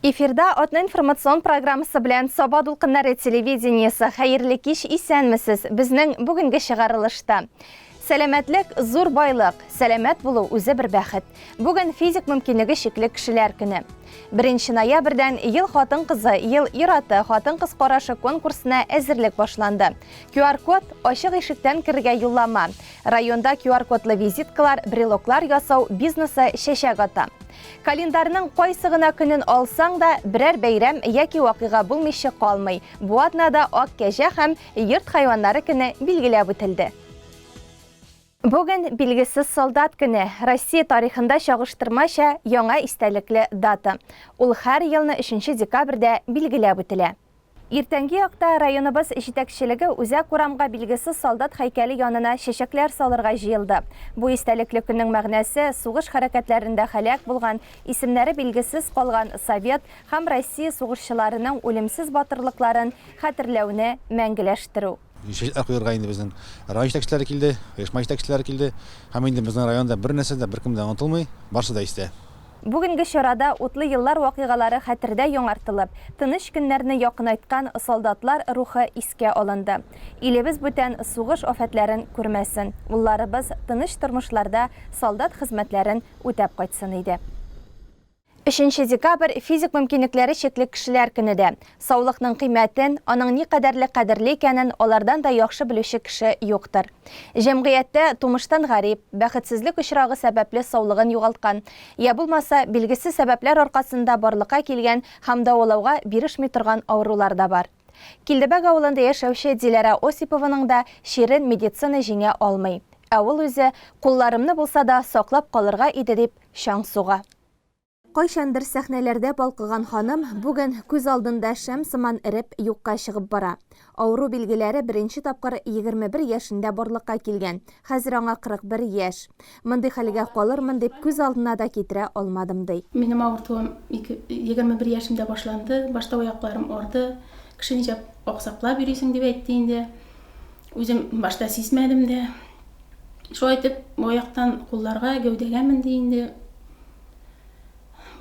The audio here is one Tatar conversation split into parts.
Эфирда атна информацион программасы белән Саба дулкыннары телевидениесе. Хәерле кич, исәнмесез. Безнең бүгенге чыгарылышта. Сәламәтлек зур байлык, сәламәт булу үзе бер бәхет. Бүген физик мөмкинлеге чикле кешеләр көне. 1 ноябрьдән Ел хатын-кызы, ел ир-аты, хатын-кыз карашы конкурсына әзерлек башланды. QR-код ачык ишектән керергә юллама. Районда QR-кодлы визиткалар, брелоклар ясау бизнесы чәчәк ата. Календарьның кайсы гына көнен алсаң да, берәр бәйрәм яки вакыйга булмыйча калмый. Бу атнада ак кәҗә һәм йорт хайваннары көне билгеләп үтелде. Бүген билгесез солдат көне, Россия тарихында чагыштырмача яңа истәлекле дата. Ул һәр елны өченче декабрьдә билгеләп үтелә. Иртәнге якта районыбыз җитәкчелеге үзәк урамга билгесез солдат һәйкәле янына чәчәкләр салырга җыелды. Бу истәлекле көннең мәгънәсе, сугыш хәрәкәтләрендә һәлак булган, исемнәре билгесез калган совет һәм Россия сугышчыларының үлемсез батырлыкларын хәтерләүне мәңгеләштерү. Чәчәкләр куярга инде безнең район җитәкчеләре килде, оешма җитәкчеләре килде. Һәм инде безнең районда бер нәрсә дә, беркем дә онытылмый, барысы да истә. Бүгенге чарада утлы еллар вакыйгалары хәтердә яңартылып, тыныч көннәрне якынайткан солдатлар рухы искә алынды. Илебез бүтән сугыш афәтләрен күрмәсен, улларыбыз тыныч тормышларда солдат хезмәтләрен үтәп кайтсын иде. Өченче декабрь, физик мөмкинлекләре чикле кешеләр көне дә. Саулыкның кыйммәтен, аның никадәрле кадерле икәнен алардан да яхшы белүче кеше юктыр. Җәмгыятьтә тумыштан гарип, бәхетсезлек очрагы сәбәпле саулыгын югалткан, я булмаса, билгесез сәбәпләр аркасында барлыкка килгән һәм дәвалауга бирешми торган авырулар да бар. Килдебәк авылында яшәүче Диләрә Осипованың да чирен медицина җиңә алмый. Ә ул үзе, кулларымны булса да саклап калырга иде дип чаң суга. Кайчандыр сәхнәләрдә балкыган ханым бүген күз алдында шәм сыман эреп, юкка чыгып бара. Авыру билгеләре беренче тапкыр 21 яшендә барлыкка килгән. Хәзер аңа 41 яшь. Мондый хәлгә калырмын дип күз алдына да китерә алмадым, ди. Минем авыртуым 21 яшемдә башланды. Башта аякларым арды. Кеше ничек аксаклап йөрисең дип әйтте инде. Үзем башта сизмәдем дә. Шулай итеп, аяктан кулларга, гәүдәгә менде инде.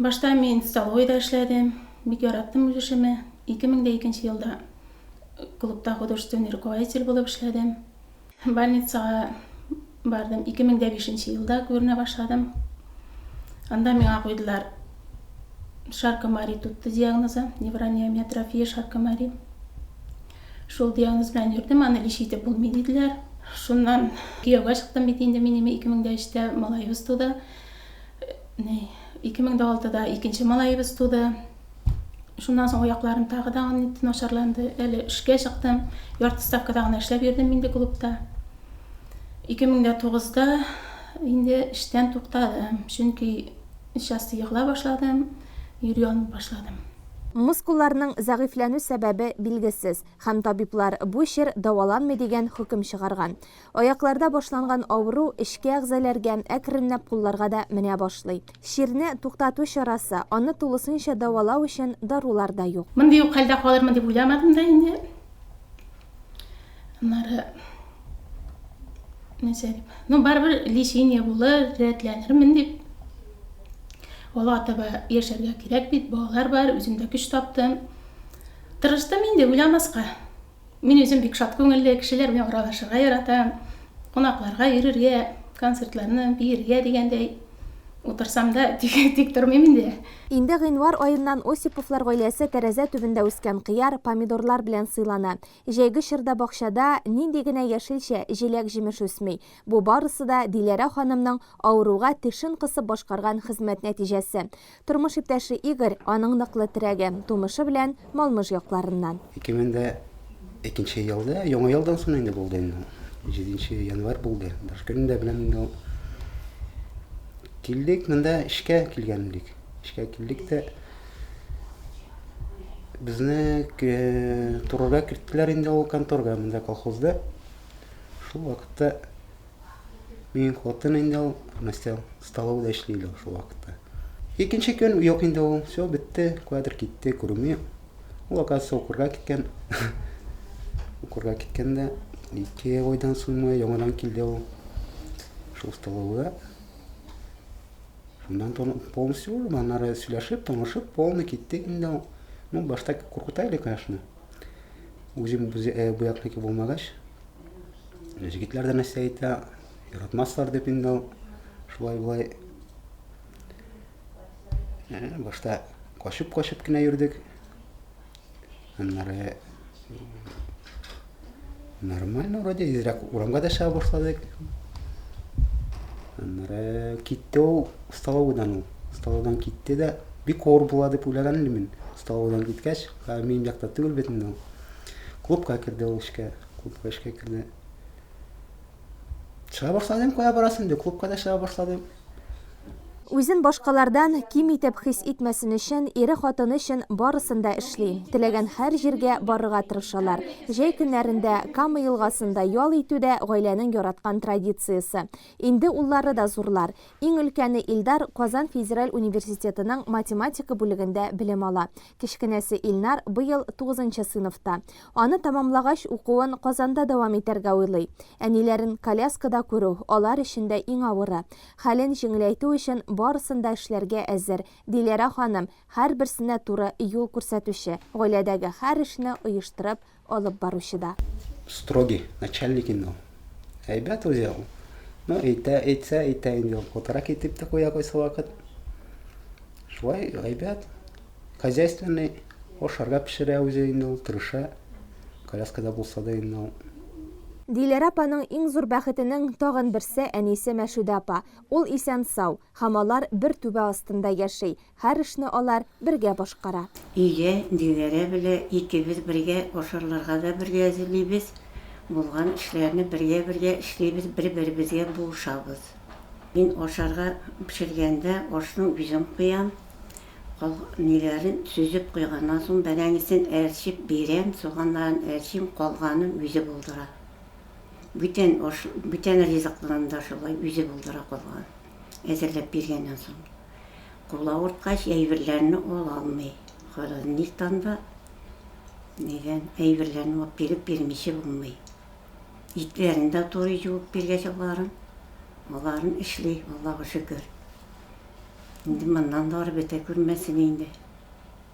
Башта мин столовыйда эшләдем. Бик яраттым үз эшемне. 2002 елда клубта художественный руководитель булып эшләдем. Больницага бардым. 2005 елда күренә башладым. Анда миңа куйдылар Шарко-Мари тутты диагнозы, невральная амиотрофия Шарко-Мари. Шул диагноз белән йөрдем, аны лечить итеп булмый диделәр. Шуннан кияүгә чыктым бит инде мин 2003-тә малаебыз туды. Ни, 2006-да икенче малаебыз туды. Шуннан соң аякларым тагы да начарланды. Әле эшкә чыктым. Ярты ставкада гына эшләп йөрдем инде клубта. 2009-да инде эштән туктадым. Чөнки часто егыла башладым, йөри алмый башладым. Мускулларның зәгыйфьләнү сәбәбе билгесез һәм табиблар бу чир дәваланмый дигән хөкем чыгарган. Аякларда башланган авыру эчке әгъзаләргә, әкренләп кулларга да менә башлый. Чирне туктату чарасы, аны тулысынча дәвалау өчен дарулар да юк. Мондый ук хәлдә калырмын дип уйламадым да инде. Аннары нәрсә дип, ну барыбер лечение булыр, рәтләнермен дип. Алга таба яшәргә кирәк бит, балалар бар, үзем дә көч таптым. Тырыштым инде уйламаска. Мин үзем бик шат күңелле, кешеләр белән аралашырга яратам, кунакларга йөрергә, концертларны биергә дигәндәй. Утырсам да, тик, тик тормыйм инде. Инде гыйнвар аеннан Осиповлар гаиләсе тәрәзә төбендә үскән кыяр, помидорлар белән сыйлана. Җәйге чорда бакчада нинди генә яшелчә, җиләк-җимеш үсми. Бу барысы да Диләрә ханымның авыруга тешен кысып башкарган хезмәт нәтиҗәсе. Тормыш иптәше Игорь, аның ныклы терәге, тумышы белән Малмыж якларыннан. 2002 елда, Яңа елдан соң инде булды инде ул. Җиденче январь булды. Даже көнен дә беләм инде ул. Килдек монда эшкә килгән идек. Эшкә килдек тә безне торырга керттеләр инде ул конторга монда колхозда. Шул вакытта Минем хатын инде ул, Настя, столовыйда эшли иде шул вакытта. Икенче көн юк инде ул, все, бетте, куядыр китте, күренми. Ул, оказывается, укырга киткән. Укырга киткән дә, ике айдан соңмы яңадан килде ул шул столовыйга. Шуннан полностью уже аннары сөйләшеп, танышып, полный киттек инде. Ну, башта куркыта иде, конечно. Үзем бу якныкы булмагач, җегетләр дә нәрсә әйтә, яратмаслар дип инде шулай болай. Башта качып-качып кенә йөрдек. Аннары нормально вроде, изрәк урамга да чыга башладык. Аннары китте ул столовыйдан ул. Столовыйдан китте дә, бик авыр була дип уйлаган идем мин. Столовыйдан киткәч, минем якта түгел бит инде ул. Клубка керде ул эшкә, клубка эшкә керде. Чыга башладым, кая барасың ди, клубка да чыга башладым. Үзен башкалардан ким итеп хис итмәсен өчен, ире хатыны өчен барысын да эшли. Теләгән һәр җиргә барырга тырышалар. Җәй көннәрендә Кама елгасында ял итү дә гаиләнең яраткан традициясе. Инде уллары да зурлар. Иң өлкәне Илдар Казан федераль университетының математика бүлегендә белем ала. Кечкенәсе Илнар быел тугызынчы сыйныфта. Аны тәмамлагач, укуын Казанда дәвам итәргә уйлый. Әниләрен коляскада күрү, алар өчен дә иң авыры. Хәлен җиңеләйтү өчен барысын да эшләргә әзер. Диләрә ханым, һәрберсенә туры юл күрсәтүче, гаиләдәге һәр эшне оештырып алып баручы да. Строгий начальник инде ул. Әйбәт үзе ул. Ну, әйтә, әйтсә, әйтә инде ул. Катырак итеп тә куя кайсы вакыт. Шулай әйбәт. Хозяйственный, ашарга пешерә үзе инде ул, тырыша. Коляскада булса да инде ул. Диләрә апаның иң зур бәхетенең тагын берсе, әнисе Мәшүдә апа. Ул исән-сау, һәм алар бер түбә астында яши, һәр эшне алар бергә башкара. Өйдә Диләрә белә икебез бергә ашарларга да бергә әзерлибез, булган эшләрне бергә-бергә эшлибез, бер-беребезгә булышабыз. Мин ашарга пешергәндә ашны үзем куям, Кал ниләрен сөзеп куйганнан соң бәрәңгесен әрчеп бирәм, суганнарын әрчим, калганын үзе булдыра. Бүтән аш, бүтән ризыкларын да шулай үзе булдыра калган. Әзерләп биргәннән соң. Кул авырткач, әйберләрне ала алмый. Холодильниктан да нидән әйберләрне алып биреп бирмичә булмый. Итләрен дә турый җуып биргәч аларын, аларын эшли, Аллага шөкер. Инде моннан да ары бетә күрмәсен инде.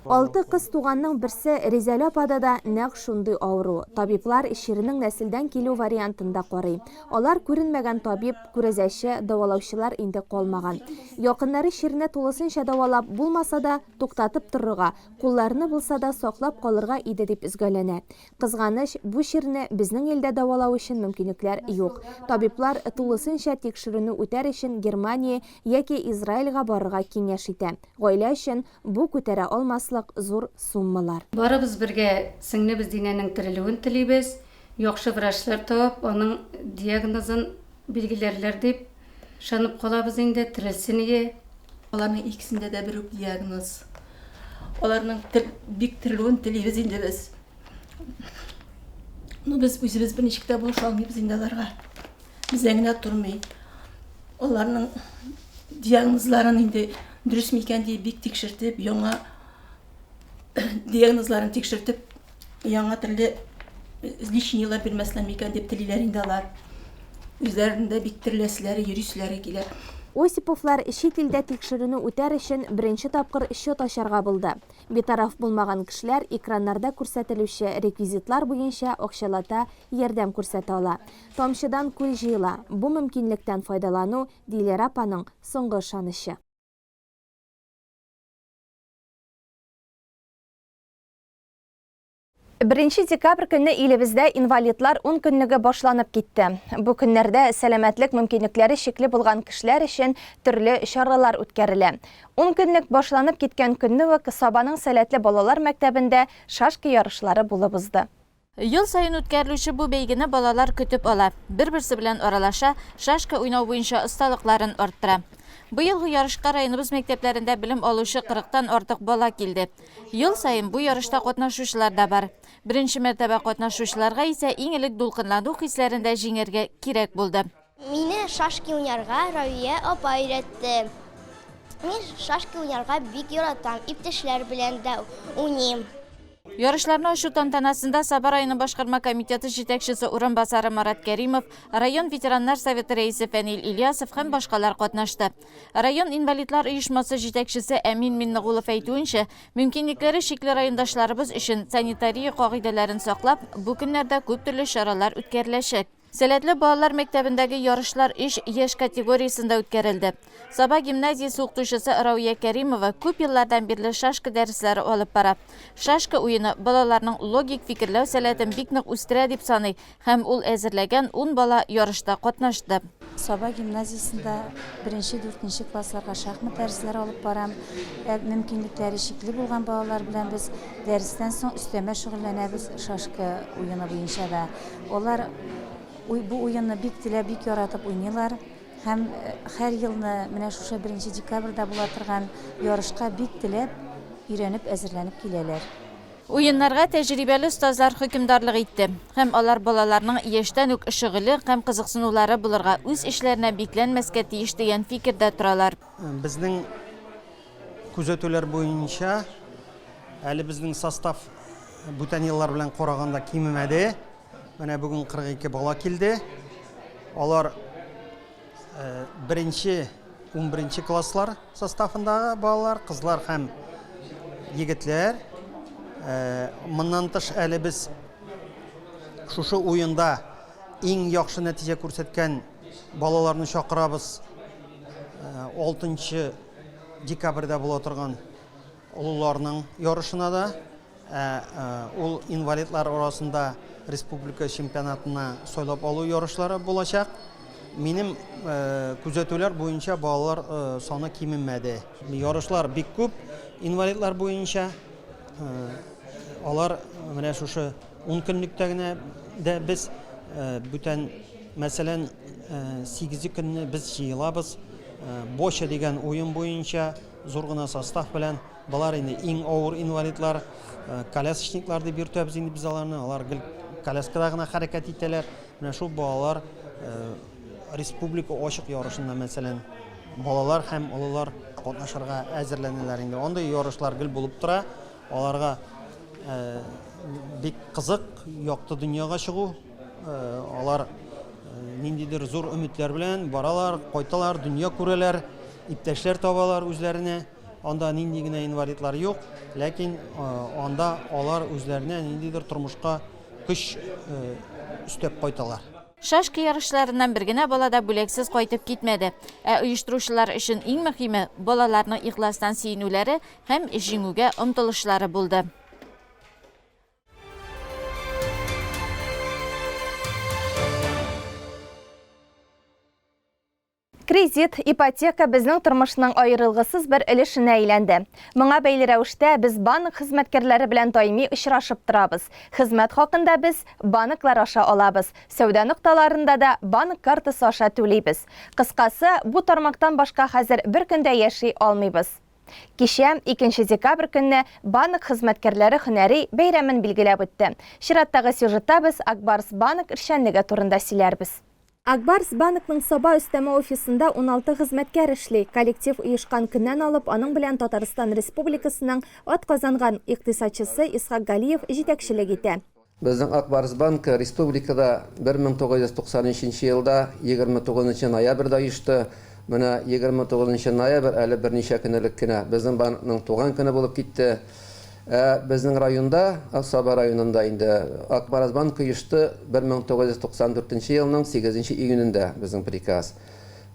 Алты кыз туганның берсе Ризәлә апада да нәкъ шундый авыру. Табиблар чирнең нәселдән килү вариантын да карый. Алар күренмәгән табиб, күрәзәче, дәвалаучылар инде калмаган. Якыннары чирне тулысынча дәвалап булмаса да, туктатып торырга, кулларны булса да саклап калырга иде дип өзгәләнә. Кызганыч, бу чирне безнең илдә дәвалау өчен мөмкинлекләр юк. Табиблар тулысынча тикшеренү үтәр өчен Германия яки Израильгә барырга киңәш итә. Гаилә өчен бу күтәрә алмаслык зур суммалар. Барыбыз бергә сеңлебез Динәнең терелүен телибез, яхшы врачлар табып, аның диагнозын билгеләрләр дип ышанып калабыз инде, терелсен ие. Аларның икесендә дә бер үк диагноз. Аларның бик терелүен телибез инде без. Ну, без үзебез берничек тә булыша алмыйбыз инде аларга. Бездән генә тормый. Аларның диагнозларын инде дөрес микән дип бик тикшертеп, яңа диагнозларын тикшертеп, яңа төрле лечениеләр бирмәсләр микән дип телиләр инде алар. Үзләренең дә бик тереләселәре, йөриселәре килә. Осиповлар чит илдә тикшеренү үтәр өчен беренче тапкыр счет ачарга булды. Битараф булмаган кешеләр экраннарда күрсәтелүче реквизитлар буенча акчалата ярдәм күрсәтә ала. Тамчыдан күл җыела, бу мөмкинлектән файдалану, Диләрә апаның соңгы ышанычы. Беренче декабрь көнне илебездә инвалидлар ункөнлеге башланып китте. Бу көннәрдә сәламәтлек мөмкинлекләре чикле булган кешеләр өчен төрле чаралар үткәрелә. Ункөнлек башланып киткән көнне үк Сабаның сәләтле балалар мәктәбендә шашка ярышлары булып узды. Ел саен үткәрелүче бу бәйгене балалар көтеп ала, бер-берсе белән аралаша, шашка уйнау буенча осталыкларын арттыра. Быелгы ярышка районыбыз мәктәпләрендә белем алучы кырыктан артык бала килде. Ел саен бу ярышта катнашучылар да бар. Беренче мәртәбә катнашучыларга исә иң элек дулкынлану хисләрен дә җиңәргә кирәк булды. Мине шашки уйнарга Равия апа өйрәтте. Мин шашки уйнарга бик яратам, иптәшләр белән дә уйныйм. Ярышларны ачу тантанасында Саба районы башкарма комитеты җитәкчесе урынбасары Марат Кәримов, район ветераннар советы рәисе Фәнил Ильясов һәм башкалар катнашты. Район инвалидлар оешмасы җитәкчесе Әмин Миннегулов әйтүенчә, мөмкинлекләре чикле райондашларыбыз өчен санитария кагыйдәләрен саклап, бу көннәрдә күп төрле чаралар үткәреләчәк. Сәләтле балалар мәктәбендәге ярышлар өч яшь категориясендә үткәрелде. Саба гимназиясе укытучысы Рауия Кәримова күп еллардан бирле шашка дәресләре алып бара. Шашка уены балаларның логик фикерләү сәләтен бик нык үстерә дип саный һәм ул әзерләгән ун бала ярышта катнашты. Саба гимназиясендә беренче, дүртенче классларга шахмат дәресләре алып барам. Ә мөмкинлекләре чикле булган балалар белән без дәрестән соң өстәмә шөгыльләнәбез шашка уены буенча да. Алар бу уенны бик теләп, бик яратып уйныйлар һәм һәр елны менә шушы беренче декабрьдә була торган ярышка бик теләп, өйрәнеп, әзерләнеп киләләр. Уеннарга тәҗрибәле остазлар хөкемдарлык итте һәм алар балаларның яшьтән үк шөгыле һәм кызыксынулары булырга, үз эшләренә бикләнмәскә тиеш дигән фикердә торалар. Безнең күзәтүләр буенча, әле безнең состав бүтән еллар белән караганда кимемәде. Менә бүген 42 бала килде. Алар э, беренче, 11 класслар составындагы балалар, кызлар һәм егетләр. Э, моннан тыш әле без шушы уенда иң яхшы нәтиҗә күрсәткән балаларны чакырабыз. 6 э, декабрьдә була торган олыларның ярышына да. Ә ул инвалидлар арасында республика чемпионатына сайлап алу ярышлары булачак. Минем күзәтүләр буенча балалар саны кимемәде. Ярышлар бик күп инвалидлар буенча. Алар менә шушы ун көнлектә генә дә без бүтән, мәсәлән, сигезе көнне без җыелабыз. Боча дигән уен буенча зур гына состав белән. Болар инде иң авыр инвалидлар, колясочниклар дип йөртәбез инде без аларны. Алар гел коляскада гына хәрәкәт итәләр. Менә шул балалар республика ачык ярышында, мәсәлән, балалар һәм олылар катнашырга әзерләнәләр инде. Андый ярышлар гел булып тора. Аларга бик кызык якты дөньяга чыгу. Алар ниндидер зур өметләр белән баралар, кайталар, дөнья күрәләр, иптәшләр табалар үзләренә. Анда нинди генә инвалидлар юк, ләкин анда алар үзләренә ниндидер тормышка көч өстәп кайталар. Шашка ярышларыннан бер генә бала да бүләксез кайтып китмәде. Ә оештыручылар өчен иң мөһиме, балаларның ихластан сөенүләре һәм җиңүгә омтылышлары булды. Кредит, ипотека безнең тормышның аерылгысыз бер өлешенә әйләнде. Моңа бәйле рәвештә без банк хезмәткәрләре белән даими очрашып торабыз. Хезмәт хакын да без банклар аша алабыз, сәүдә нокталарында да банк картасы аша түлибез. Кыскасы, бу тармактан башка хәзер бер көн дә яши алмыйбыз. Кичә, икенче декабрь көнне, банк хезмәткәрләре һөнәри бәйрәмен билгеләп үтте. Чираттагы сюжетта без Ак Барс Банк эшчәнлеге турында сөйләрбез. Ак Барс Банкның Саба өстәмә офисында 16 хезмәткәр эшли. Коллектив оешкан көннән алып аның белән Татарстан Республикасының атказанган икътисадчысы Исхак Галиев җитәкчелек итә. Безнең Ак Барс банкы республикада 1993 нче елда 29 нчы ноябрьдә оешты. Менә 29 нчы ноябрь әле берничә көн элек кенә безнең банкның туган көне булып китте. Ә безнең районда, Саба районында инде Ак Барс банкы оешты 1994 нче елның 8 нче июнендә безнең приказ.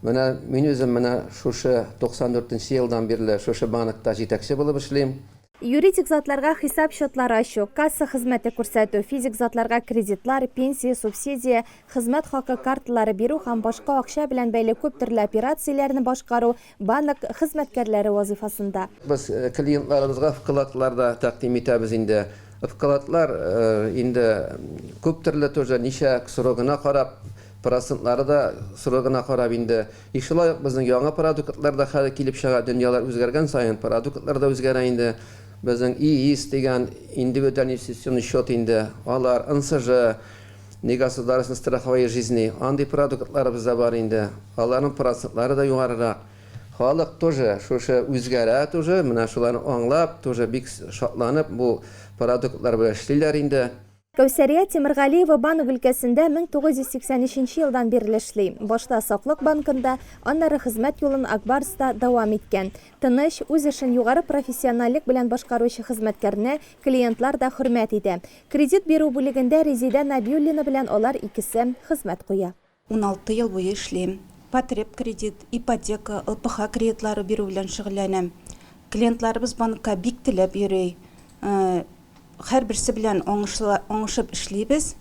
Менә мин үзем менә шушы 94 нче елдан бирле шушы банкта җитәкче булып эшлим. Юридик затларга хисап счетлары ачу, касса хезмәте күрсәтү, физик затларга кредитлар, пенсия, субсидия, хезмәт хакы карталары бирү һәм башка акча белән бәйле күп төрле операцияләрне башкару Банк хезмәткәрләре вазыйфасында. Без клиентларыбызга вкладлар да тәкъдим итәбез инде. Вкладлар инде күп төрле тоже, ничә срогына карап, процентлары да срогына карап инде. И шулай ук безнең яңа продуктлар да хәзер килеп чыга, дөньялар үзгәргән саен продуктлар да үзгәрә инде. Безнең ИИС дигән индивидуальный инвестиционный счет инде, алар, НСЖ, Негосударственной страховой жизни, андый продуктларыбыз да бар инде. Аларның процентлары да югарырак. Халык тоже шушы үзгәрә тоже, менә шуларны аңлап, тоже бик шатланып бу продуктлар белән эшлиләр инде. Кәүсәрия Тимергалиева банк өлкәсендә 1983 елдан бирле эшли. Башта Саклык банкында, аннары хезмәт юлын Ак Барста дәвам иткән. Тыныч, үз эшен югары профессиональлек белән башкаручы хезмәткәрне клиентлар да хөрмәт итә. Кредит бирү бүлегендә Резидә Нәбиуллина белән алар икесе хезмәт куя. 16 ел буе эшлим. Потребкредит, ипотека, ЛПХ кредитлары бирү белән шөгыльләнәм. Клиентларыбыз банкка бик теләп йөри. Һәрберсе белән аңышып эшлибез.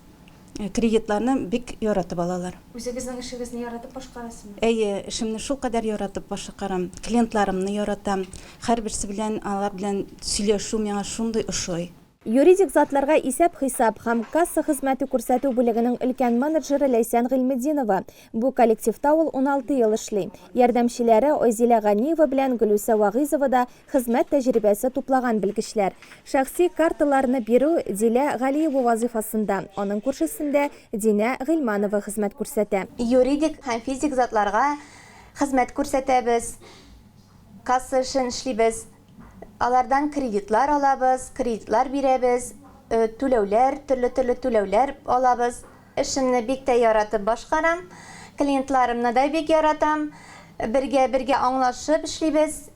Кредитларны бик яратып алалар. Үзегезнең эшегезне яратып башкарасызмы? Әйе, эшемне шулкадәр яратып башкарам. Клиентларымны яратам. Һәрберсе белән, алар белән сөйләшү миңа шундый ошый. Юридик затларга исәп-хисап һәм касса хезмәте күрсәтү бүлегенең өлкән менеджеры Ләйсән Гыйльметдинова. Бу коллективта ул 16 ел эшли. Ярдәмчеләре Айзилә Ганиева белән Гөлүсә Вагыйзова да хезмәт тәҗрибәсе туплаган белгечләр. Шәхси карталарны бирү Дилә Галиева вазыйфасында, аның күршесендә Динә Гыйльманова хезмәт күрсәтә. Юридик һәм физик затларга хезмәт күрсәтәбез, касса эшен эшлибез. Алардан кредитлар алабыз, кредитлар бирәбез, түләүләр, төрле-төрле түләүләр алабыз. Эшемне бик тә яратып башкарам, клиентларымны да бик яратам. Бергә-бергә аңлашып эшлибез,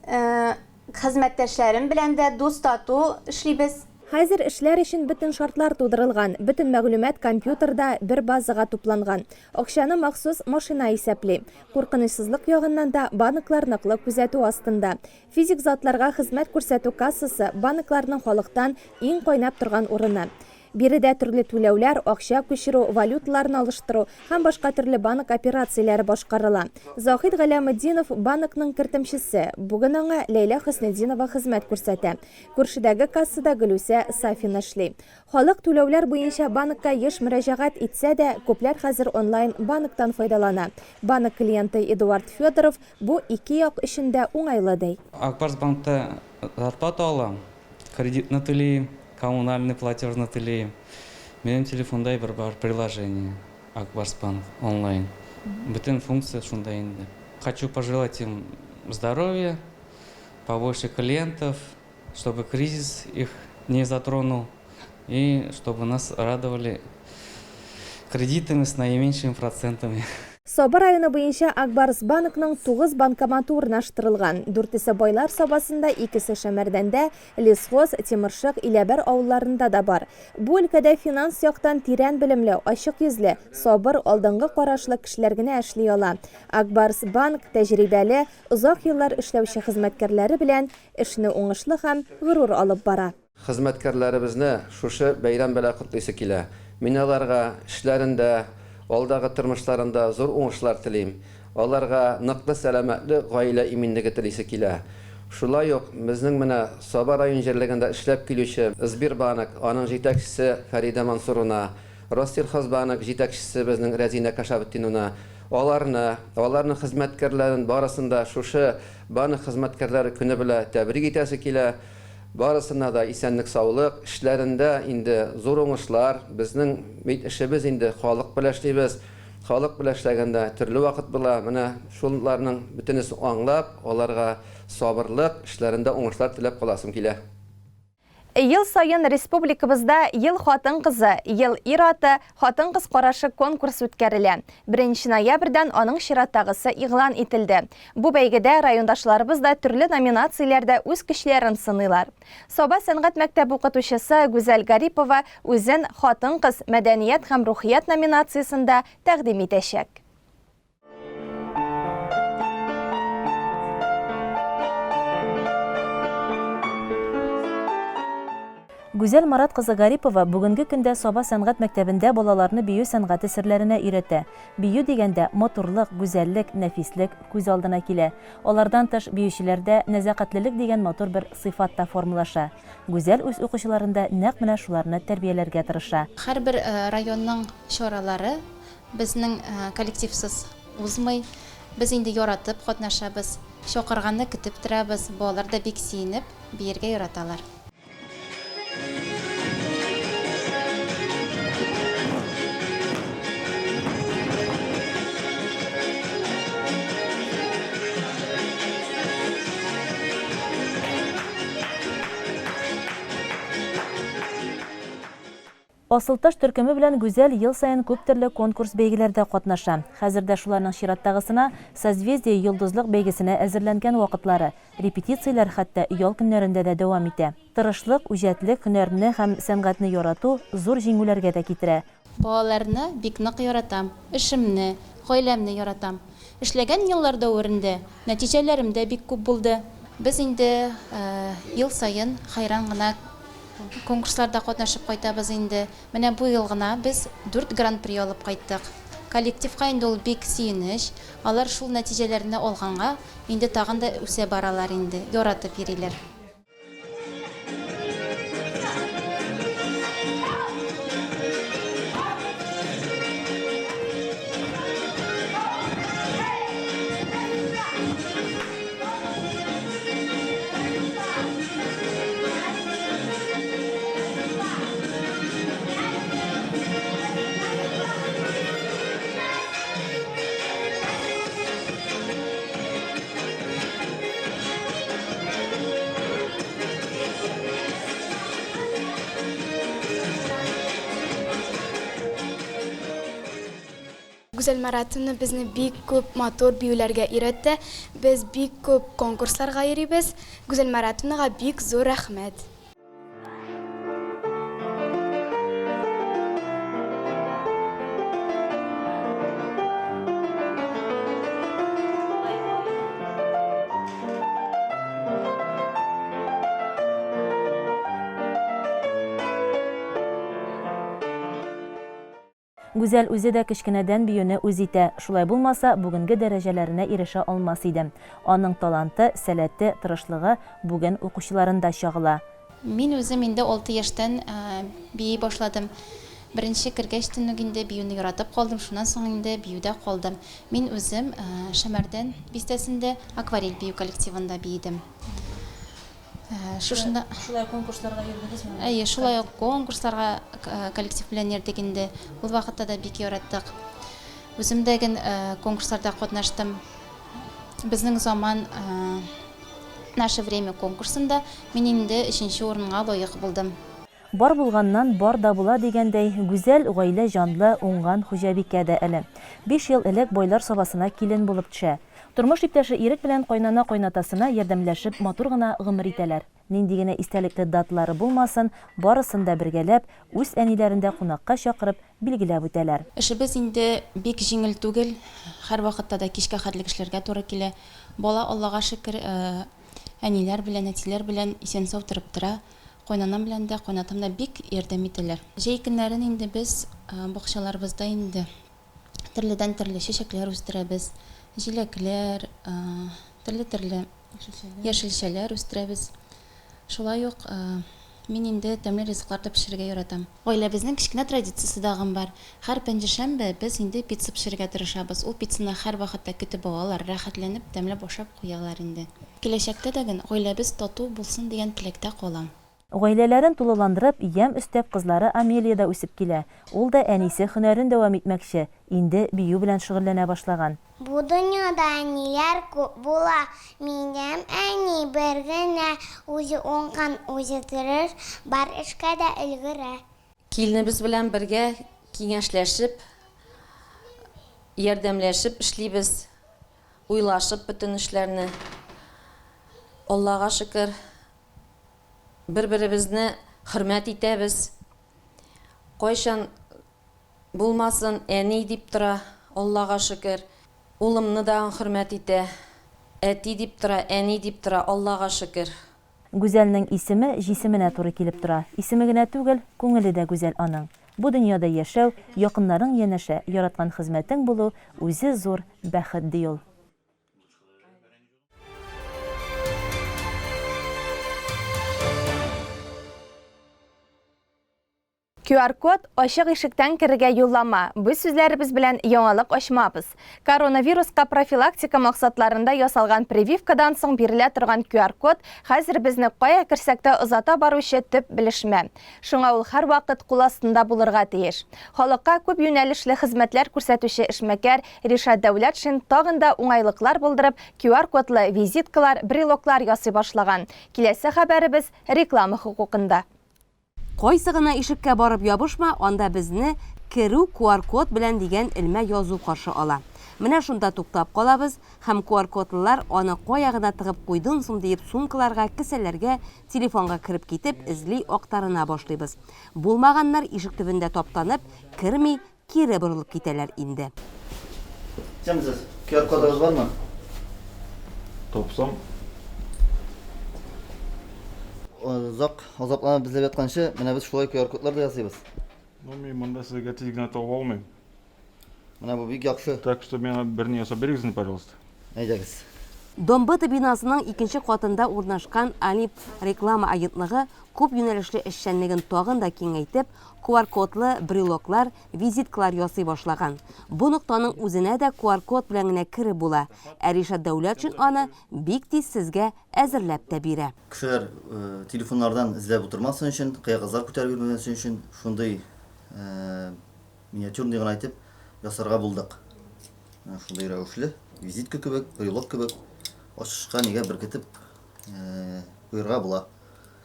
хезмәттәшләрем белән дә дус-тату эшлибез. Хәзер эшләр өчен бөтен шартлар тудырылган, бөтен мәгълүмат компьютерда бер базага тупланган. Акчаны махсус машина исәпли. Куркынычсызлык ягыннан да банклар ныклы күзәтү астында. Физик затларга хезмәт күрсәтү кассасы, банкларның халыктан иң кайнап торган урыны. Биредә төрле түләүләр, акча күчерү, валюталарны алыштыру һәм башка төрле банк операцияләре башкарыла. Заһид Галәметдинов, банкның кертемчесе. Бүген аңа Ләйлә Хөснетдинова хезмәт күрсәтә. Күршедәге кассада Гөлүсә Сафина эшли. Халык түләүләр буенча банкка еш мөрәҗәгать итсә дә, күпләр хәзер онлайн банктан файдалана. Банк клиенты Эдуард Федоров Бу ике як өчен дә уңайлы, ди. Ак Барс банкта зарплата алам, кредитны түлим, коммунальный платежны түлим. Минем телефонда бер бар приложение Ак Барс банк онлайн. Бөтен функция шунда инде. Хочу пожелать им здоровья, побольше клиентов, чтобы кризис их не затронул и чтобы нас радовали кредитами с наименьшими процентами. Саба районы буенча Ак Барс банкның 9 банкоматы урнаштырылган. Дүртесе Байлар Сабасында, икесе Шәмәрдәндә, Лесхоз, Тимершык, Иләбәр авылларында да бар. Бу өлкәдә финанс яктан тирән белемле, ачык йөзле, сабыр, алдынгы карашлы кешеләр генә эшли ала. Ак Барс банк, тәҗрибәле, озак еллар эшләүче хезмәткәрләре белән эшне уңышлы һәм горур алып бара. Хезмәткәрләребезне шушы бәйрәм белән котлыйсы килә. Мин аларга эшләрендә, алдагы тормышларында зур уңышлар телим. Аларга ныклы сәламәтлек, гаилә иминлеге телисе килә. Шулай ук безнең менә Саба район җирлегендә эшләп килүче Сбербанк, аның җитәкчесе Фәридә Мансуровна, Россельхозбанк җитәкчесе безнең Рәзинә Кашабетдиновна, аларны, аларның хезмәткәрләрен барысын да шушы банк хезмәткәрләре көне белә тәбрик итәсе килә. Барысына да исәнлек-саулык, эшләрендә инде зур уңышлар. Безнең бит эшебез инде халык белән эшлибез. Халык белән эшләгәндә төрле вакыт була. Менә шуларның бөтенесен аңлап, аларга сабырлык, эшләрендә уңышлар теләп каласым килә. Ел саен республикабызда Ел хатын-кызы, Ел ир-аты, Хатын-кыз карашы конкурсы үткәрелә. Беренче ноябрьдән аның чираттагысы игълан ителде. Бу бәйгедә райондашларыбыз да төрле номинацияләрдә үз көчләрен сыныйлар. Саба сәнгать мәктәбе укытучысы Гүзәл Гарипова үзен Хатын-кыз, мәдәният һәм рухият номинациясендә тәкъдим итәчәк. Гүзәл Марат кызы Гарипова бүгенге көндә Саба сәнгать мәктәбендә балаларны бию сәнгате серләренә өйрәтә. Бию дигәндә, матурлык, гүзәллек, нәфислек күз алдына килә. Алардан тыш, биючеләрдә нәзакәтлелек дигән матур бер сыйфат та формалаша. Гүзәл үз укучыларында нәкъ менә шуларны тәрбияләргә тырыша. Һәрбер районның чаралары Безнең коллективсыз узмый. Без инде яратып катнашабыз. Чакырганны көтеп торабыз. Балалар да бик сөенеп, биергә яраталар. Асылташ төркеме белән Гүзәл ел саен күп төрле конкурс-бәйгеләрдә катнаша. Хәзер дә шуларның чираттагысына, Созвездие-Йолдызлык бәйгесенә әзерләнгән вакытлары. Репетицияләр хәтта ял көннәрендә дә дәвам итә. Тырышлык, үҗәтлек, һөнәрне һәм сәнгатьне ярату зур җиңүләргә дә китерә. Балаларны бик нык яратам, эшемне, гаиләмне яратам. Эшләгән еллар дәверендә нәтиҗәләрем дә бик күп булды. Без инде ел саен хәйран гына конкурсларда катнашып кайтабыз инде. Менә бу ел гына без дүрт гран-при алып кайттык. Коллективка инде ул бик сөенеч. Алар шул нәтиҗәләрне алганга инде тагын да үсә баралар инде, яратып йөриләр. Гүзәл Маратовна безне бик күп матур биюләргә өйрәтте. Без бик күп конкурсларга йөрибез. Гүзәл Маратовнага бик зур рәхмәт. Гүзәл үзе дә кечкенәдән биюне үз итә, шулай булмаса, бүгенге дәрәҗәләренә ирешә алмас иде. Аның таланты, сәләте, тырышлыгы бүген укучыларында чагыла. Мин үзем инде алты яшьтән бии башладым. Беренче кергәчтен үк инде биюне яратып калдым, шуннан соң инде биюдә калдым. Мин үзем Шәмәрдән бистәсендә Акварель бию коллективында биедем. Шушында Шулай конкурсларга йөрдегезме? Әйе, шулай ук конкурсларга коллектив белән йөрдек инде. Ул вакытта да бик яраттык. Үзем дә ген конкурсларда катнаштым. Безнең заман Наше время конкурсында мин инде өченче урынга лаек булдым. Бар булганнан бар да була дигәндәй, Гүзәл гаилә җанлы, уңган хуҗабикә дә әле. Биш ел элек Байлар Сабасына килен булып төшә. Тормыш иптәше Ирек белән кайнана-кайнатасына ярдәмләшеп матур гына гомер итәләр. Нинди генә истәлекле даталары булмасын, барысын да бергәләп, үз әниләрен дә кунакка чакырып, билгеләп үтәләр. Эшебез инде бик җиңел түгел, һәрвакытта да кичкә хәтлек эшләргә туры килә. Бала, Аллага шөкер, әниләр белән, әтиләр белән исән-сау торып тора. Кайнанам белән дә, кайнатам да бик ярдәм итәләр. Җәй көннәрен инде без бакчаларыбызда инде төрледән-төрле чәчәкләр үстерәбез, җиләкләр, төрле-төрле яшелчәләр үстерәбез. Шулай ук мин инде тәмле ризыклар да пешерергә яратам. Гаиләбезнең кечкенә традициясе тагын бар. Һәр пәнҗешәмбе без инде пицца пешерергә тырышабыз. Ул пиццаны һәрвакытта көтеп алалар, рәхәтләнеп, тәмләп ашап куялар инде. Киләчәктә дә ген гаиләбез тату булсын дигән теләктә калам. Гаиләләрен тулыландырып, ямь өстәп кызлары Амелия да үсеп килә. Ул да әнисе һөнәрен дәвам итмәкче, инде бию белән шөгыльләнә башлаган. Бу дөньяда әниләр күп була, минем әни бер генә, үзе уңган, үзе тырыш, бар эшкә дә өлгерә. Киленебез белән бергә киңәшләшеп, ярдәмләшеп эшлибез. Уйлашып бөтен эшләрне. Аллага шөкер, бер-беребезне хөрмәт итәбез. Кайчан булмасын, әни дип тора, Аллага шөкер. Улымны да хөрмәт итә. Әти дип тора, әни дип тора, Аллага шөкер. Гүзәлнең исеме җисеменә туры килеп тора. Исеме генә түгел, күңеле дә гүзәл аның. Бу дөньяда яшәү, якыннарың янәшә, яраткан хезмәтең булу, үзе зур бәхет, ди ул. QR-код, ачык ишектән керергә юллама. Без сүзләребез белән яңалык ачмабыз. Коронавируска профилактика максатларында ясалган прививкадан соң бирелә торган QR-код хәзер безне кая керсәк тә озата баручы төп белешмә. Шуңа ул һәрвакыт кул астында булырга тиеш. Халыкка күп юнәлешле хезмәтләр күрсәтүче эшмәкәр Ришат Дәүләтшин тагын да уңайлыклар булдырып, QR-кодлы визиткалар, брелоклар ясый башлаган. Киләсе хәбәребез реклама хокукында. Кайсы гына ишеккә барып ябышма, анда безне Керү QR-код белән дигән элмә язу каршы ала. Менә шунда туктап калабыз һәм QR-кодлылар аны кая гына тыгып куйдың соң диеп сумкаларга, кесәләргә, телефонга кереп китеп, эзли, актарына башлыйбыз. Булмаганнар ишек төбендә таптанып, керми, кире борылып китәләр инде. Исәнмесез, QR кодыгыз бармы? Тапсам. Озак азапланып эзләп ятканчы, менә без шулай QR кодлар да ясыйбыз. Ну, мин монда сезгә тиз генә таба алмыйм. Менә бу бик яхшы. Так что миңа берни ясап бирегез инде, пожалуйста. Әйдәгез. Домбыта бинасының икенче катында урнашкан Олимп реклама агентлыгы күп юнәлешле эшчәнлеген тагын да киңәйтеп, QR-кодлы брелоклар, визиткалар ясый башлаган. Бу ноктаның үзенә дә QR-код белән генә кереп була. Ә Ришат Дәүләтшин аны бик тиз сезгә әзерләп тә бирә. Кешеләр телефоннардан эзләп утырмасын өчен, кәгазьләр күтәреп йөрмәсен өчен шундый миниатюрный гына итеп ясарга булдык. Менә шундый рәвешле визитка кебек, брелок кебек ачкычка нигә беркетеп куерга була.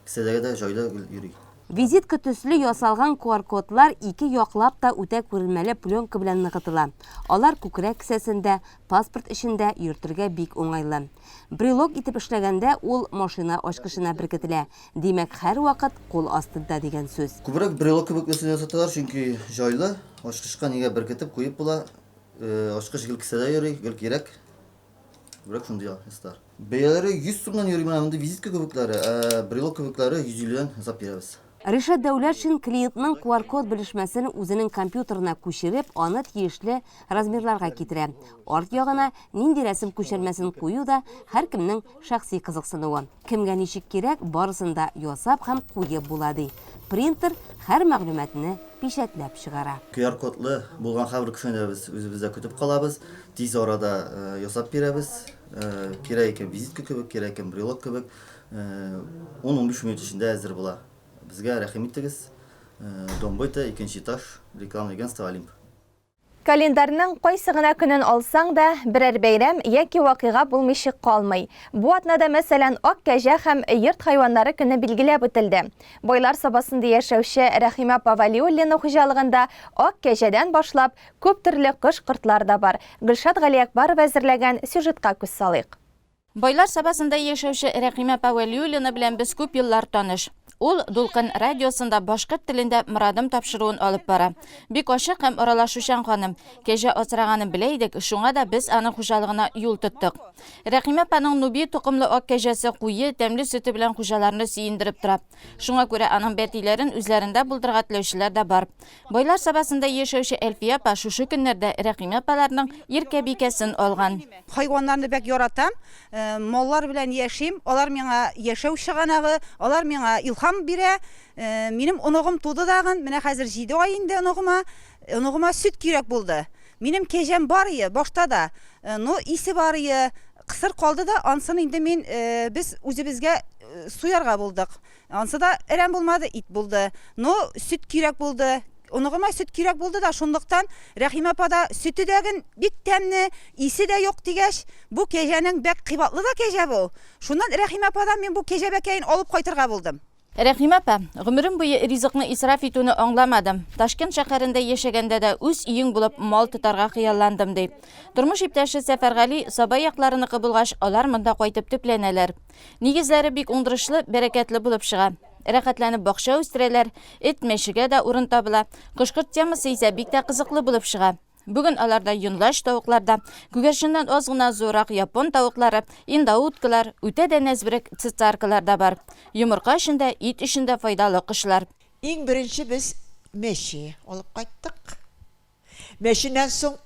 Кесәдәге дә җайлы гел йөри. Визитка төсле ясалган QR-кодлар ике яклап та үтә күренмәле пленка белән ныгытыла. Алар күкрәк кесәсендә, паспорт эчендә йөртергә бик уңайлы. Брелок итеп эшләгәндә ул машина ачкычына беркетелә, димәк, һәрвакыт кул астында дигән сүз. Күбрәк брелок кебек нәрсә ясаталар, чөнки җайлы, ачкычка нигә беркетеп куеп була. Ачкыч гел кесәдә йөри, гел кирәк. Күбрәк шундый ясаталар. Бәяләре 100 сумнан йөри менә мондый визитка кебекләре, ә брелок кебекләре 150 дән ясап бирәбез. Ришат Дәүләтшин клиентның QR-код белешмәсен үзенең компьютерына күчереп, аны тиешле размерларга китерә. Арт ягына нинди рәсем күчермәсен кую да һәркемнең шәхси кызыксынуы. Кемгә ничек кирәк, барысын да ясап һәм куеп була, ди. Принтер һәр мәгълүматны пичәтләп чыгара. QR-кодлы булган һәрбер кешене дә без үзебездә көтеп калабыз. Тиз арада ясап бирәбез. Кирәк икән визитка кебек, кирәк икән брелок кебек. 10-15 минут эчендә әзер була. Безгә рәхим итегез. Дом быта, икенче этаж, рекламное агентство Олимп. Календарьның кайсы гына көнен алсаң да, берәр бәйрәм яки вакыйга булмыйча калмый. Бу атнада, мәсәлән, Ак кәҗә һәм йорт хайваннары көне билгеләп үтелде. Байлар Сабасында яшәүче Рәхимә апа Вәлиуллина хуҗалыгында ак кәҗәдән башлап, күп төрле кош-кортлар да бар. Гөлшат Галиәкбарова әзерләгән сюжетка күз салыйк. Байлар Сабасында яшәүче Рәхимә апа Вәлиуллина белән без күп еллар таныш. Ул Дулкын радиосында башкорт телендә Морадым тапшыруын алып бара. Бик ачык һәм аралашучан ханым. Кәҗә асраганын белә идек, шуңа да без аның хуҗалыгына юл тоттык. Рәхимә апаның Нуби токымлы ак кәҗәсе куе, тәмле сөте белән хуҗаларны сөендереп тора. Шуңа күрә аның бәтиләрен үзләрендә булдырырга теләүчеләр дә бар. Байлар Сабасында яшәүче Әлфия апа шушы көннәрдә Рәхимә апаларның иркәбикәсен алган. Хайваннарны бәк яратам, маллар белән яшим, алар миңа яшәү чыганагы, алар миңа илһам бирә. Минем оныгым туды дагын, менә хәзер җиде ай инде оныгыма. Оныгыма сөт кирәк булды. Минем кәҗәм бар ие, башта да, но исе бар ие, кысыр калды да, ансын инде мин без үзебезгә суярга булдык. Ансы да әрәм булмады, ит булды. Но сөт кирәк булды. Оныгыма сөт кирәк булды да, шунлыктан Рәхимә апа да сөте дә ген бик тәмне, исе дә юк дигәч, бу кәҗәнең бәк кыйбатлы да кәҗә бу. Шуннан Рәхимә ападан мин бу кәҗә бәкәен алып кайтырга булдым. Рәхимә апа, гомерем буе ризыкны исраф итүне аңламадым. Ташкент шәһәрендә яшәгәндә дә үз өең булып мал тотарга хыялландым, ди. Тормыш иптәше Сәфәргали Саба якларыныкы булгач, алар монда кайтып төпләнәләр. Нигезләре бик уңдырышлы, бәрәкәтле булып чыга. Рәхәтләнеп бакча үстерәләр, эт, мәчегә дә урын табыла. Кош-корт темасы исә бик тә кызыклы булып чыга. Бүген аларда йонлач тавыклар да, күгәрченнән аз гына зуррак япон тавыклары, индоуткалар, үтә дә нәзберек цицаркалар да бар. Йомырка өчен дә, ит өчен дә файдалы кошлар. Иң беренче без мәче алып кайттык. Мәченнән соң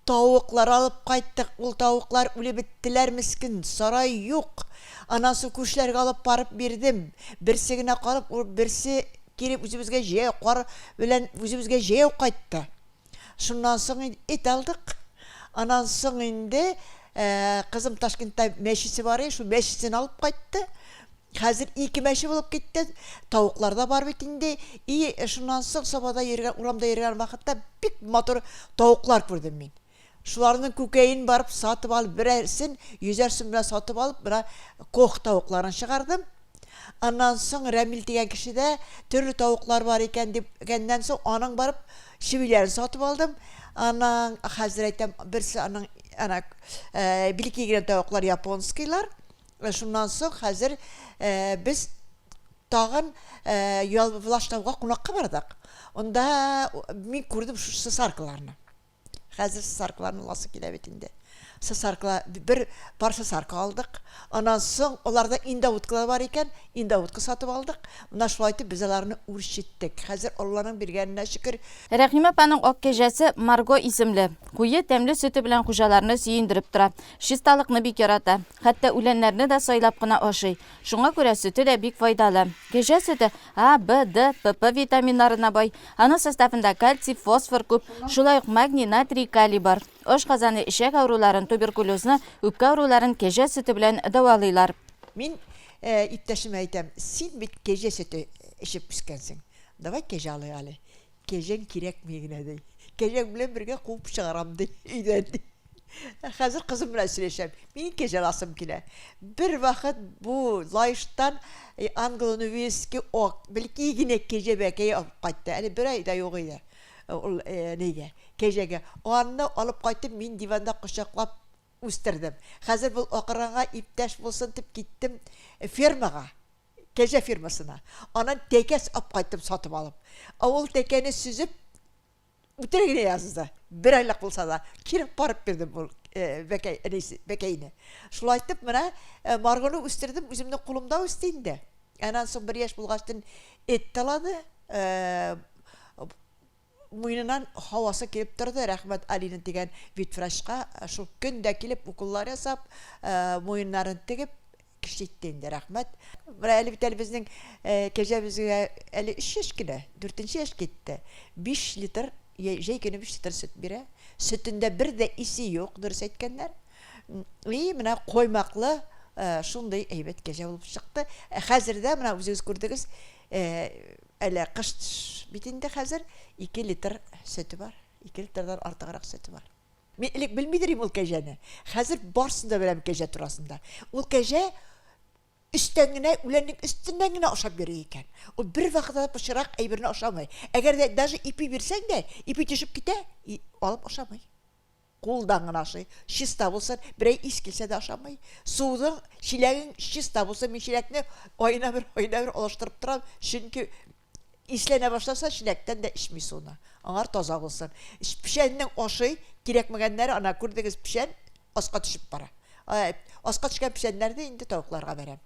тавыклар алып кайттык. Ул тавыклар үлеп беттеләр, мескен, сарай юк. Аннан соң күршеләргә алып барып бирдем. Берсе генә калып, ул берсе кире үзебезгә җәяү, кар белән үзебезгә җәяү кайтты. Шуннан соң инде эт алдык. Аннан соң инде кызым Ташкентта мәчесе бар иде, шул мәчесен алып кайтты. Хәзер ике мәче булып китте. Тавыклар да бар бит инде. И шуннан соң Сабада йөргән, урамда йөргән вакытта бик матур тавыклар күрдем мин. Шуларның күкәен барып сатып алып, берәрсен йөзәр сум белән сатып алып, менә кох тавыкларын чыгардым. Аннан соң Рәмил дигән кешедә төрле тавыклар бар икән дигәннән соң, аның барып чебиләрен сатып алдым. Аның, хәзер әйтәм, берсе аның ана бәләкәй генә тавыклар японскийлар. Шуннан соң хәзер без тагын Влаштауга кунакка бардык. Анда мин күрдем шушы цесаркаларны. Хәзер цесаркаларны аласы килә бит инде. Цесаркалар, бер пар цесарка алдык. Аннан соң аларда индоуткалар бар икән, индоутка сатып алдык. Менә шулай итеп без аларны үрчеттек. Хәзер Алланың биргәненә шөкер. Рәхимә апаның ак кәҗәсе Марго исемле. Куе, тәмле сөте белән хуҗаларны сөендереп тора. Чисталыкны бик ярата. Хәтта үләннәрне дә сайлап кына ашый. Шуңа күрә сөте дә бик файдалы. Кәҗә сөте А, Б, Д, ПП витаминнарына бай. Аның составында кальций, фосфор күп, шулай ук магний, натрий, калий бар. Ашказаны, эчәк авыруларын, туберкулезны, үпкә авыруларын кәҗә сөте белән дәвалыйлар. Мин иптәшемә әйтәм, син бит кәҗә сөте эчеп үскәнсең, давай кәҗә алыйк әле. Кәҗәң кирәкми генә, ди. Кәҗәң белән бергә куып чыгарам, ди, өйдән, ди. Хәзер кызым белән сөйләшәм. Минем кәҗә аласым килә. Бервакыт бу Лаештан англо-нувийский ак, бәлки генә кәҗә бәкәй алып кайтты. Әле бер ай да юк иде ул нигә, кәҗәгә. Аны алып кайтып, мин диванда кочаклап үстердем. Хәзер бу акырганга иптәш булсын дип киттем фермага. Кәҗә фермасына. Аннан тәкә алып кайттым сатып алып. Ә ул тәкәне сөзеп үтерә генә язды. Бер айлык булса да, кире барып бирдем ул э, бәкәй, әнисе, бәкәйне. Шулай итеп менә э, Маргоны үстердем, үземнең кулымда үсте инде. Аннан соң бер яшь булгачтын эт талады. Э, муеныннан һавасы килеп торды, рәхмәт Алина дигән ветврачка, шул көн дә килеп уколлар ясап, муеннарын тегеп, кеше итте инде, рәхмәт. Менә әле бит әле безнең кәҗәбезгә әле өч яшь кенә, дүртенче яшь китте. 5 литр, җәй көне 5 литр сөт бирә. Сөтендә бер дә исе юк, дөрес әйткәннәр. И менә коймаклы шундый әйбәт кәҗә булып чыкты. Хәзер дә менә үзегез күрдегез, Әле кыш бит инде хәзер, 2 литр сөте бар. 2 литрдан артыграк сөте бар. Мин элек белмидер идем ул кәҗәне. Хәзер барысын да беләм кәҗә турасында. Ул кәҗә өстән генә, үләннең өстеннән генә ашап йөри икән. Ул бер вакытта да пычрак әйберне ашамый. Әгәр дә даже ипи бирсәң дә, ипи төшеп китә, алып ашамый. Кулдан гына ашый. Чиста булсын, берәй ис килсә дә ашамый. Суның, чиләгең чиста булсын. Мин чиләкне аена бер, аена бер алыштырып торам, чөнки исләнә башласа, чиләктән дә эчми суны. Аңар таза булсын. Печәннең ашый, кирәкмәгәннәре, ана күрдегез, печән аска төшеп бара. Аска төшкән печәннәрне инде тавыкларга бәрәм.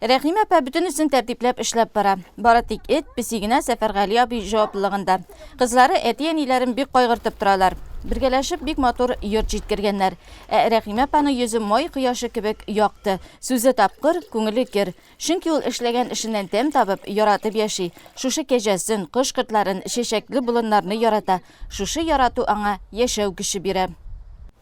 Рәхимә апа бөтенесен тәртипләп эшләп бара. Бары тик эт, песи генә Сәфәргали абый җаваплылыгында. Кызлары әти-әниләрен бик кайгыртып торалар. Бергәләшеп бик матур йорт җиткергәннәр. Ә Рәхимә апаның йөзе май кояшы кебек якты, сүзе тапкыр, күңеле кер. Чөнки ул эшләгән эшеннән тәм табып, яратып яши. Шушы кәҗәсен, кош-кортларын, чәчәкле болыннарны ярата. Шушы ярату аңа яшәү көче бирә.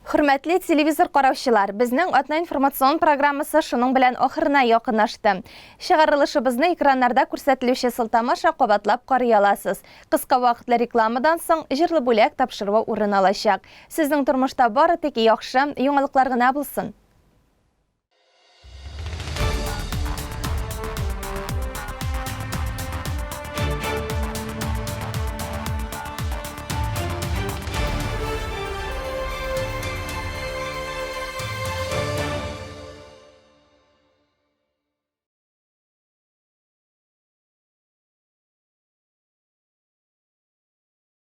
Хөрмәтле телевизор караучылар, безнең атна информацион программасы шуның белән ахырына якынлашты. Чыгарылышыбызны экраннарда күрсәтелүче сылтама аша кабатлап карый аласыз. Кыска вакытлы рекламадан соң Җырлы бүләк тапшыруы урын алачак. Сезнең тормышта бары тик яхшы яңалыклар гына булсын!